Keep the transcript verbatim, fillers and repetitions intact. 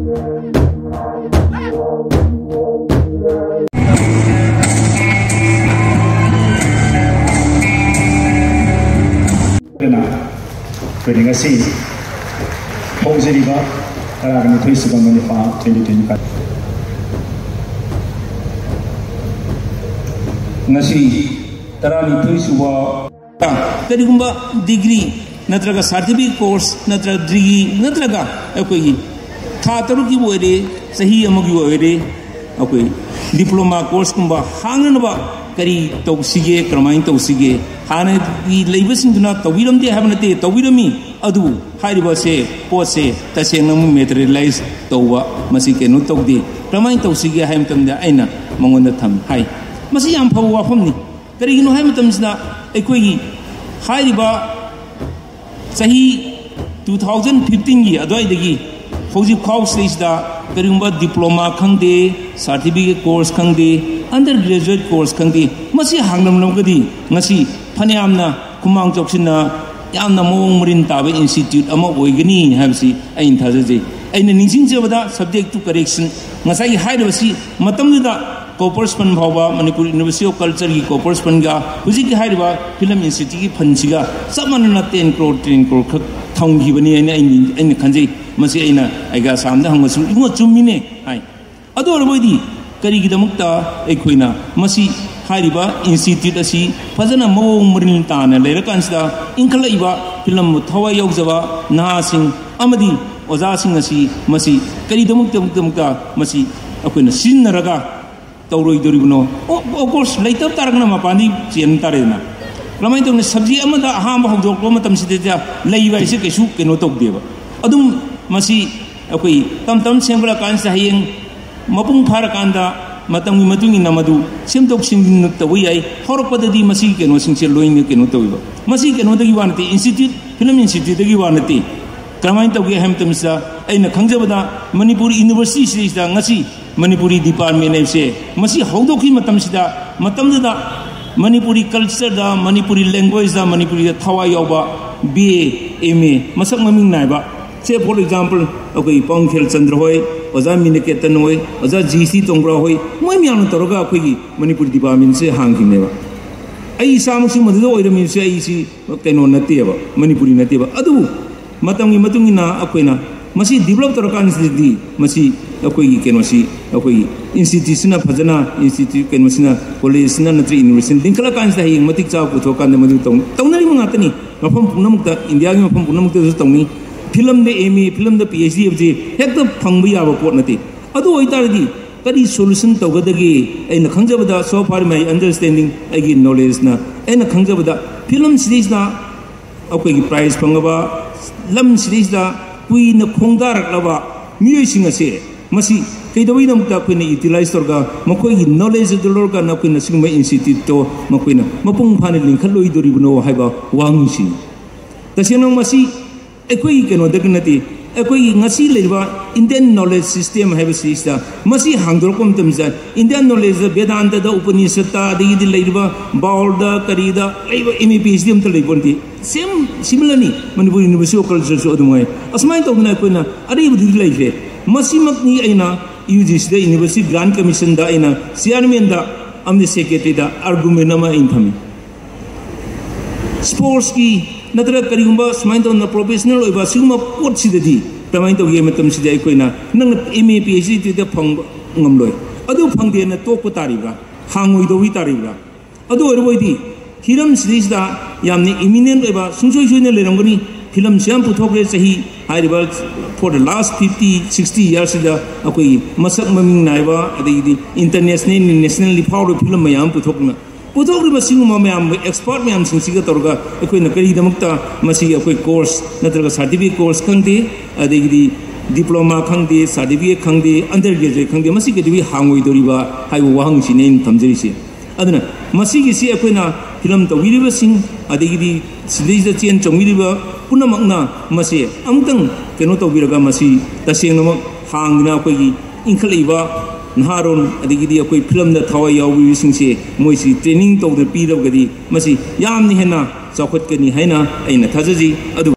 ꯑꯗꯨꯅ ꯑꯩꯈꯣꯏꯅ ꯉꯁꯤ ꯍꯧꯖꯔꯤꯕ ꯇꯔꯥꯒ ꯅꯤꯊꯣꯏ ꯁꯨꯕ ꯃꯅꯤꯄꯥ twenty twenty five ꯉꯁꯤ ꯇꯔꯥꯅꯤꯊꯣꯏ ꯁꯨꯕ ꯀꯔꯤꯒꯨꯝꯕ ꯗꯤꯒ꯭ꯔꯤ ꯅꯠꯇ꯭ꯔꯒ ꯁꯥꯔꯇꯤꯐꯤꯀꯦꯠ ꯀꯣꯔꯁ ꯅꯠꯇ꯭ꯔꯒ ꯗꯤꯒ꯭ꯔꯤ ꯅꯠꯇ꯭ꯔꯒ ꯑꯩꯈꯣꯏꯒꯤ ꯊꯥ ꯇꯔꯨꯛꯀꯤ ꯑꯣꯏꯔꯦ, ꯆꯍꯤ ꯑꯃꯒꯤ ꯑꯣꯏꯔꯦ, ꯑꯩꯈꯣꯏ ꯗꯤꯄ꯭ꯂꯣꯃꯥ ꯀꯣꯔꯁꯀꯨꯝꯕ ꯍꯥꯡꯅꯅꯕ ꯀꯔꯤ ꯇꯧꯁꯤꯒꯦ, ꯀꯔꯝꯍꯥꯏꯅ ꯇꯧꯁꯤꯒꯦ? ꯍꯥꯟꯅꯒꯤ ꯂꯩꯕꯁꯤꯡꯗꯨꯅ ꯇꯧꯕꯤꯔꯝꯗꯦ ꯍꯥꯏꯕ ꯅꯠꯇꯦ, ꯇꯧꯕꯤꯔꯝꯃꯤ꯫ ꯑꯗꯨꯕꯨ ꯍꯥꯏꯔꯤꯕꯁꯦ, ꯄꯣꯠꯁꯦ ꯇꯁꯦꯡꯅ ꯑꯃꯨꯛ ꯃꯦꯇꯔꯤꯌꯦꯂꯥꯏꯁ ꯇꯧꯕ ꯃꯁꯤ ꯀꯩꯅꯣ ꯇꯧꯗꯦ꯫ ꯀꯔꯝꯍꯥꯏꯅ ꯇꯧꯁꯤꯒꯦ ꯍꯥꯏꯕ ꯃꯇꯝꯗ ꯑꯩꯅ ꯃꯉꯣꯟꯗ ꯊꯝ ꯍꯥꯏ꯫ ꯃꯁꯤ ꯌꯥꯝ ꯐꯕ ꯋꯥꯐꯝꯅꯤ꯫ ꯀꯔꯤꯒꯤꯅꯣ ꯍꯥꯏꯕ ꯃꯇꯝꯁꯤꯗ ꯑꯩꯈꯣꯏꯒꯤ ꯍꯥꯏꯔꯤꯕ ꯆꯍꯤ two thousand fifteen ꯒꯤ ꯑꯗꯨꯋꯥꯏꯗꯒꯤ ꯍꯧꯖꯤꯛ ꯐꯥꯎ ꯁꯤꯗꯩꯁꯤꯗ ꯀꯔꯤꯒꯨꯝꯕ ꯗꯤꯄ꯭ꯂꯣꯃꯥ ꯈꯪꯗꯦ, ꯁꯥꯔꯇꯤꯐꯤꯀꯦꯠ ꯀꯣꯔꯁ ꯈꯪꯗꯦ, ꯑꯟꯗꯔ ꯒ꯭ꯔꯦꯖꯨꯋꯦꯠ ꯀꯣꯔꯁ ꯈꯪꯗꯦ, ꯃꯁꯤ ꯍꯥꯡꯂꯝꯂꯒꯗꯤ ꯉꯁꯤ ꯐꯅꯌꯥꯝꯅ ꯈꯨꯃꯥꯡ ꯆꯥꯎꯁꯤꯟꯅ ꯌꯥꯝꯅ ꯃꯑꯣꯡ ꯃꯔꯤꯟ ꯇꯥꯕ ꯏꯟꯁꯇꯤꯇ꯭ꯌꯨꯠ ꯑꯃ ꯑꯣꯏꯒꯅꯤ ꯍꯥꯏꯕꯁꯤ ꯑꯩꯅ ꯊꯥꯖꯖꯩ꯫ ꯑꯩꯅ ꯅꯤꯡꯁꯤꯡꯖꯕꯗ, subject to correction, ꯉꯁꯥꯏꯒꯤ ꯍꯥꯏꯔꯤꯕꯁꯤ ꯃꯇꯝꯗꯨꯗ ꯀꯣꯄꯔꯁ ꯐꯟ ꯐꯥꯎꯕ ꯃꯅꯤꯄꯨꯔ ꯌꯨꯅꯤꯚꯔꯁꯤꯇꯤ ꯑꯣꯐ ꯀꯜꯆꯔꯒꯤ ꯀꯣꯄꯔꯁ ꯐꯟꯒ ꯍꯧꯖꯤꯛꯀꯤ ꯍꯥꯏꯔꯤꯕ ꯐꯤꯂꯝ ꯏꯟꯁꯇꯤꯇ꯭ꯌꯨꯠꯀꯤ ꯐꯟꯁꯤꯒ ꯆꯞ ꯃꯥꯟꯅꯅ ten crore, ten crore ꯈꯛ ꯊꯝꯈꯤꯕꯅꯤ ꯍꯥꯏꯅ ꯑꯩꯅ, ꯑꯩꯅ ꯈꯟꯖꯩ꯫ ꯃꯁꯤ ꯑꯩꯅ ꯑꯩꯒ ꯑꯁꯥꯝꯗ ꯍꯪꯕꯁꯨ, "ꯏꯕꯨꯡꯉꯣ, ꯆꯨꯝꯃꯤꯅꯦ" ꯍꯥꯏ꯫ ꯑꯗꯨ ꯑꯣꯏꯔꯕ ꯑꯣꯏꯗꯤ ꯀꯔꯤꯒꯤꯗꯃꯛꯇ ꯑꯩꯈꯣꯏꯅ ꯃꯁꯤ ꯍꯥꯏꯔꯤꯕ ꯏꯟꯁꯇꯤꯇ꯭ꯌꯨꯠ ꯑꯁꯤ ꯐꯖꯅ ꯃꯑꯣꯡ ꯃꯔꯤꯜ ꯇꯥꯅ ꯂꯩꯔꯀꯥꯟꯁꯤꯗ ꯏꯟꯈꯠꯂꯛꯏꯕ ꯐꯤꯂꯝꯕꯨ ꯊꯋꯥꯏ ꯌꯥꯎꯖꯕ ꯅꯍꯥꯁꯤꯡ ꯑꯃꯗꯤ ꯑꯣꯖꯥꯁꯤꯡ ꯑꯁꯤ ꯃꯁꯤ ꯀꯔꯤꯗꯃꯛꯇꯃꯛꯇ ꯃꯁꯤ ꯑꯩꯈꯣꯏꯅ ꯁꯤꯖꯤꯟꯅꯔꯒ ꯇꯧꯔꯣꯏꯗꯣꯔꯤꯕꯅꯣ? ꯑꯣꯐ ꯀꯣꯔꯁ, ꯂꯩꯇꯕ ꯇꯥꯔꯒꯅ ꯃꯄꯥꯟꯗꯒꯤ ꯆꯦꯟ ꯇꯥꯔꯦꯗꯅ꯫ ꯀꯔꯝꯍꯥꯏꯅ ꯇꯧꯅꯤ? ꯁꯕꯖꯦꯛ ꯑꯃꯗ ꯑꯍꯥꯟꯕ ꯍꯧꯗꯣꯔꯛꯄ ꯃꯇꯝꯁꯤꯗ ꯂꯩꯕ ꯍꯥꯏꯁꯦ ꯀꯩꯁꯨ ꯀꯩꯅꯣ ꯇꯧꯗꯦꯕ꯫ ꯑꯗꯨꯝ ꯃꯁꯤ ꯑꯩꯈꯣꯏ ꯇꯝ ꯇꯝ ꯁꯦꯝꯒꯠꯂꯀꯥꯟꯁꯤꯗ ꯍꯌꯦꯡ ꯃꯄꯨꯡ ꯐꯥꯔꯀꯥꯟꯗ ꯃꯇꯝꯒꯤ ꯃꯇꯨꯡ ꯏꯟꯅ ꯃꯗꯨ ꯁꯦꯝꯗꯣꯛ ꯁꯦꯝꯖꯤꯟ ꯇꯧꯕ ꯌꯥꯏ꯫ ꯍꯧꯔꯛꯄꯗꯗꯤ ꯃꯁꯤꯒꯤ ꯀꯩꯅꯣꯁꯤꯡꯁꯦ ꯂꯣꯏꯅ ꯀꯩꯅꯣ ꯇꯧꯋꯦꯕ꯫ ꯃꯁꯤ ꯀꯩꯅꯣꯗꯒꯤ ꯋꯥ ꯅꯠꯇꯦ, ꯏꯟꯁꯇꯤꯇ꯭ꯌꯨꯠ, ꯐꯤꯂꯝ ꯏꯟꯁꯇꯤꯇ꯭ꯌꯨꯠꯇꯒꯤ ꯋꯥ ꯅꯠꯇꯦ꯫ ꯀꯔꯝꯍꯥꯏꯅ ꯇꯧꯒꯦ ꯍꯥꯏꯕ ꯃꯇꯝꯁꯤꯗ, ꯑꯩꯅ ꯈꯪꯖꯕꯗ ꯃꯅꯤꯄꯨꯔ ꯌꯨꯅꯤꯚꯔꯁꯤꯇꯤꯁꯤꯗꯩꯁꯤꯗ ꯉꯁꯤ ꯃꯅꯤꯄꯨꯔꯤ ꯗꯤꯄꯥꯔꯠꯃꯦꯟ ꯍꯥꯏꯕꯁꯦ ꯃꯁꯤ ꯍꯧꯗꯣꯛꯈꯤꯕ ꯃꯇꯝꯁꯤꯗ, ꯃꯇꯝꯗꯨꯗ ꯃꯅꯤꯄꯨꯔꯤ ꯀꯜꯆꯔꯗ, ꯃꯅꯤꯄꯨꯔꯤ ꯂꯦꯡꯒ꯭ꯋꯦꯖꯇ, ꯃꯅꯤꯄꯨꯔꯤꯗ ꯊꯋꯥꯏ ꯌꯥꯎꯕ B A, M A, ꯃꯁꯛ ꯃꯃꯤꯡ ꯅꯥꯏꯕ ꯁꯦ, for example, ꯑꯩꯈꯣꯏ ꯄꯥꯎꯡꯈꯦꯜ ꯆꯟꯗ꯭ꯔ ꯍꯣꯏ, ꯑꯣꯖꯥ ꯃꯤꯅꯀꯦꯇꯟ ꯍꯣꯏ, ꯑꯣꯖꯥ ꯖꯤ ꯁꯤ ꯇꯣꯡꯕ꯭ꯔꯥ ꯍꯣꯏ, ꯃꯣꯏ ꯃꯌꯥꯝꯅ ꯇꯧꯔꯒ ꯑꯩꯈꯣꯏꯒꯤ ꯃꯅꯤꯄꯨꯔꯤ ꯗꯤꯄꯥꯔꯠꯃꯦꯟꯁꯦ ꯍꯥꯡꯈꯤꯕꯅꯦꯕ꯫ ꯑꯩ ꯏꯁꯥꯃꯛꯁꯨ ꯃꯗꯨꯗ ꯑꯣꯏꯔꯝꯃꯤꯕꯁꯦ ꯑꯩꯁꯤ ꯀꯩꯅꯣ ꯅꯠꯇꯦꯕ, ꯃꯅꯤꯄꯨꯔꯤ ꯅꯠꯇꯦꯕ꯫ ꯑꯗꯨꯕꯨ ꯃꯇꯝꯒꯤ ꯃꯇꯨꯡ ꯏꯟꯅ ꯑꯩꯈꯣꯏꯅ ꯃꯁꯤ ꯗꯤꯕꯂꯞ ꯇꯧꯔꯀꯥꯟꯁꯤꯗꯗꯤ ꯃꯁꯤ ꯑꯩꯈꯣꯏꯒꯤ ꯀꯩꯅꯣꯁꯤ, ꯑꯩꯈꯣꯏꯒꯤ ꯏꯟꯁꯇꯤꯇ꯭ꯌꯨꯠꯁꯤꯅ ꯐꯖꯅ, ꯏꯟꯁꯇꯤꯇ꯭ꯌꯨꯠ ꯀꯩꯅꯣꯁꯤꯅ, ꯀꯣꯂꯦꯖꯁꯤꯅ ꯅꯠꯇ꯭ꯔꯒ ꯌꯨꯅꯤꯚꯔꯁꯤꯇꯤꯅ ꯂꯤꯡꯈꯠꯂꯀꯥꯟꯁꯤꯗ ꯍꯌꯦꯡ ꯃꯇꯤꯛ ꯆꯥꯕ ꯄꯨꯊꯣꯛꯑꯀꯥꯟꯗ ꯃꯗꯨ ꯇꯧ-, ꯇꯧꯅꯔꯤꯕ ꯉꯥꯛꯇꯅꯤ꯫ ꯃꯐꯝ ꯄꯨꯝꯅꯃꯛꯇ, ꯏꯟꯗꯤꯌꯥꯒꯤ ꯃꯐꯝ ꯄꯨꯝꯅꯃꯛꯇꯁꯨ ꯇꯧꯅꯤ꯫ ꯐꯤꯂꯝꯗ M A, ꯐꯤꯂꯝꯗ P H D ꯍꯥꯏꯕꯁꯤ ꯍꯦꯛꯇ ꯐꯪꯕ ꯌꯥꯕ ꯄꯣꯠ ꯅꯠꯇꯦ꯫ ꯑꯗꯨ ꯑꯣꯏꯇꯥꯔꯗꯤ ꯀꯔꯤ ꯁꯣꯂꯨꯁꯟ ꯇꯧꯒꯗꯒꯦ? ꯑꯩꯅ ꯈꯪꯖꯕꯗ, so far my understanding, ꯑꯩꯒꯤ ꯅꯣꯂꯦꯖꯅ, ꯑꯩꯅ ꯈꯪꯖꯕꯗ ꯐꯤꯂꯝꯁꯤꯗꯩꯁꯤꯗ ꯑꯩꯈꯣꯏꯒꯤ ꯄ꯭ꯔꯥꯏꯖ ꯐꯪꯉꯕ, ꯂꯝꯁꯤꯗꯩꯁꯤꯗ ꯀꯨꯏꯅ ꯈꯣꯡꯗꯥꯔꯛꯂꯕ ꯃꯤꯑꯣꯏꯁꯤꯡ ꯑꯁꯦ ꯃꯁꯤ ꯀꯩꯗꯧꯕꯒꯤꯗꯃꯛꯇ ꯑꯩꯈꯣꯏꯅ ꯌꯨꯇꯤꯂꯥꯏꯁ ꯇꯧꯔꯒ ꯃꯈꯣꯏꯒꯤ ꯅꯣꯂꯦꯖ ꯑꯗꯨ ꯂꯧꯔꯀꯥꯟꯗ ꯑꯩꯈꯣꯏꯅ ꯁꯤꯒꯨꯝꯕ ꯏꯟꯁꯇꯤꯇ꯭ꯌꯨꯠꯇꯣ ꯃꯈꯣꯏꯅ ꯃꯄꯨꯡ ꯐꯥꯅ ꯂꯤꯡꯈꯠꯂꯣꯏꯗꯣꯔꯤꯕꯅꯣ ꯍꯥꯏꯕ ꯋꯥꯍꯪꯁꯤꯅꯤ꯫ ꯇꯁꯦꯡꯅ ꯃꯁꯤ ꯑꯩꯈꯣꯏꯒꯤ ꯀꯩꯅꯣꯗꯒꯤ ꯅꯠꯇꯦ, ꯑꯩꯈꯣꯏꯒꯤ ꯉꯁꯤ ꯂꯩꯔꯤꯕ ꯏꯟꯗꯤꯌꯟ ꯅꯣꯂꯦꯖ ꯁꯤꯁꯇꯦꯝ ꯍꯥꯏꯕꯁꯤꯗ ꯃꯁꯤ ꯍꯥꯡꯗꯣꯔꯛꯄ ꯃꯇꯝꯁꯤꯗ ꯏꯟꯗꯤꯌꯟ ꯅꯣꯂꯦꯖꯇ ꯕꯦꯗꯥꯟꯇꯗ, ꯎꯄꯅꯤꯁꯠꯇ, ꯑꯗꯒꯤꯗꯤ ꯂꯩꯔꯤꯕ ꯕꯥꯎꯜꯗ, ꯀꯔꯤꯗ ꯂꯩꯕ M A P H D ꯑꯝꯇ ꯂꯩꯕ ꯅꯠꯇꯦ꯫ ꯁꯦꯝ ꯁꯤꯃꯤꯂꯔꯅꯤ ꯃꯅꯤꯄꯨꯔ ꯌꯨꯅꯤꯚꯔꯁꯤꯇꯤ ꯑꯣꯐ ꯀꯜꯆꯔꯁꯨ ꯑꯗꯨꯃꯥꯏ꯫ ꯑꯁꯨꯃꯥꯏꯅ ꯇꯧꯗꯅ ꯑꯩꯈꯣꯏꯅ ꯑꯔꯤꯕꯗꯨꯗꯤ ꯂꯩꯈ꯭ꯔꯦ꯫ ꯃꯁꯤꯃꯛꯅꯤ ꯑꯩꯅ ꯌꯨ ꯖꯤ ꯁꯤꯗ ꯌꯨꯅꯤꯚꯔꯁꯤꯇꯤ ꯒ꯭ꯔꯥꯟ ꯀꯃꯤꯁꯟꯗ ꯑꯩꯅ ꯆꯤꯌꯥꯔꯃꯦꯟꯗ ꯑꯃꯗꯤ ꯁꯦꯀ꯭ꯔꯦꯇꯔꯤꯗ ꯑꯥꯔꯒꯨꯃꯦꯟ ꯑꯃ ꯑꯩꯅ ꯊꯝꯃꯤ꯫ ꯁ꯭ꯄꯣꯔꯠꯁꯀꯤ ꯅꯠꯇ꯭ꯔꯒ ꯀꯔꯤꯒꯨꯝꯕ ꯁꯨꯃꯥꯏꯅ ꯇꯧꯗꯅ ꯄ꯭ꯔꯣꯐꯦꯁꯅꯦꯜ ꯑꯣꯏꯕ ꯁꯤꯒꯨꯝꯕ ꯄꯣꯠꯁꯤꯗꯗꯤ ꯀꯃꯥꯏꯅ ꯇꯧꯒꯦ ꯃꯇꯝꯁꯤꯗ ꯑꯩꯈꯣꯏꯅ ꯅꯪꯅ ꯑꯦꯝ ꯑꯦ ꯄꯤ ꯑꯩꯆ ꯗꯤꯗ ꯐꯪꯕ ꯉꯝꯂꯣꯏ꯫ ꯑꯗꯨ ꯐꯪꯗꯦꯅ ꯇꯣꯛꯄ ꯇꯥꯔꯤꯕ꯭ꯔꯥ? ꯍꯥꯡꯉꯣꯏꯗꯧꯔꯤ ꯇꯥꯔꯤꯕ꯭ꯔꯥ? ꯑꯗꯨ ꯑꯣꯏꯔꯕꯣꯏꯗꯤ ꯍꯤꯔꯝꯁꯤꯗꯩꯁꯤꯗ ꯌꯥꯝꯅ ꯏꯃꯤꯅꯦꯟ ꯑꯣꯏꯕ ꯁꯨꯡꯁꯣꯏ ꯁꯣꯏꯗꯅ ꯂꯩꯔꯝꯒꯅꯤ꯫ ꯐꯤꯂꯝꯁꯦ ꯌꯥꯝ ꯄꯨꯊꯣꯛꯈ꯭ꯔꯦ ꯆꯍꯤ ꯍꯥꯏꯔꯤꯕ for the last fifty, sixty yearsꯁꯤꯗ ꯑꯩꯈꯣꯏꯒꯤ ꯃꯁꯛ ꯃꯃꯤꯡ ꯅꯥꯏꯕ, ꯑꯗꯒꯤꯗꯤ ꯏꯟꯇꯔꯅꯦꯁꯅꯦꯜ, ꯅꯦꯁꯅꯦꯜꯂꯤ ꯐꯥꯎꯔꯕ ꯐꯤꯂꯝ ꯃꯌꯥꯝ ꯑꯃ ꯄꯨꯊꯣꯛꯇꯨꯅ ꯄꯨꯊꯣꯛꯂꯤꯕ ꯁꯤꯒꯨꯝꯕ ꯃꯌꯥꯝ ꯑꯦꯛꯁꯄꯥꯔꯠ ꯃꯌꯥꯝꯁꯤꯡꯁꯤꯒ ꯇꯧꯔꯒ ꯑꯩꯈꯣꯏꯅ ꯀꯔꯤꯒꯤꯗꯃꯛꯇ ꯃꯁꯤꯒꯤ ꯑꯩꯈꯣꯏ ꯀꯣꯔꯁ ꯅꯠꯇ꯭ꯔꯒ ꯁꯥꯔꯇꯤꯐꯤꯀꯦꯠ ꯀꯣꯔꯁ ꯈꯪꯗꯦ, ꯑꯗꯒꯤꯗꯤ ꯗꯤꯄ꯭ꯂꯣꯃꯥ ꯈꯪꯗꯦ, ꯁꯥꯔꯇꯤꯐꯤꯀꯦꯠ ꯈꯪꯗꯦ, ꯑꯟꯗꯔ ꯒ꯭ꯔꯦꯖꯨꯑꯦꯠ ꯈꯪꯗꯦ, ꯃꯁꯤ ꯀꯩꯗꯧꯕꯒꯤ ꯍꯥꯡꯉꯣꯏꯗꯧꯔꯤꯕ ꯍꯥꯏꯕ ꯋꯥꯍꯪꯁꯤꯅꯤ ꯑꯩꯅ ꯊꯝꯖꯔꯤꯁꯦ꯫ ꯑꯗꯨꯅ ꯃꯁꯤꯒꯤꯁꯤ ꯑꯩꯈꯣꯏꯅ ꯐꯤꯂꯝ ꯇꯧꯕꯤꯔꯤꯕꯁꯤꯡ, ꯑꯗꯒꯤꯗꯤ ꯁꯤꯗꯩꯁꯤꯗ ꯆꯦꯟ ꯆꯣꯡꯕꯤꯔꯤꯕ ꯄꯨꯝꯅꯃꯛꯅ ꯃꯁꯤ ꯑꯃꯨꯛꯇꯪ ꯀꯩꯅꯣ ꯇꯧꯕꯤꯔꯒ ꯃꯁꯤ ꯇꯁꯦꯡꯅꯃꯛ ꯍꯥꯡꯗꯅ ꯑꯩꯈꯣꯏꯒꯤ ꯏꯟꯈꯠꯂꯛꯏꯕ ꯅꯍꯥꯔꯣꯜ, ꯑꯗꯒꯤꯗꯤ ꯑꯩꯈꯣꯏ ꯐꯤꯂꯝꯗ ꯊꯋꯥꯏ ꯌꯥꯎꯕꯤꯕꯁꯤꯡꯁꯦ ꯃꯣꯏꯁꯤ ꯇ꯭ꯔꯦꯅꯤꯡ ꯇꯧꯗꯅ ꯄꯤꯔꯒꯗꯤ ꯃꯁꯤ ꯌꯥꯝꯅ ꯍꯦꯟꯅ ꯆꯥꯎꯈꯠꯀꯅꯤ ꯍꯥꯏꯅ ꯑꯩꯅ ꯊꯥꯖꯖꯩ꯫ ꯑꯗꯨ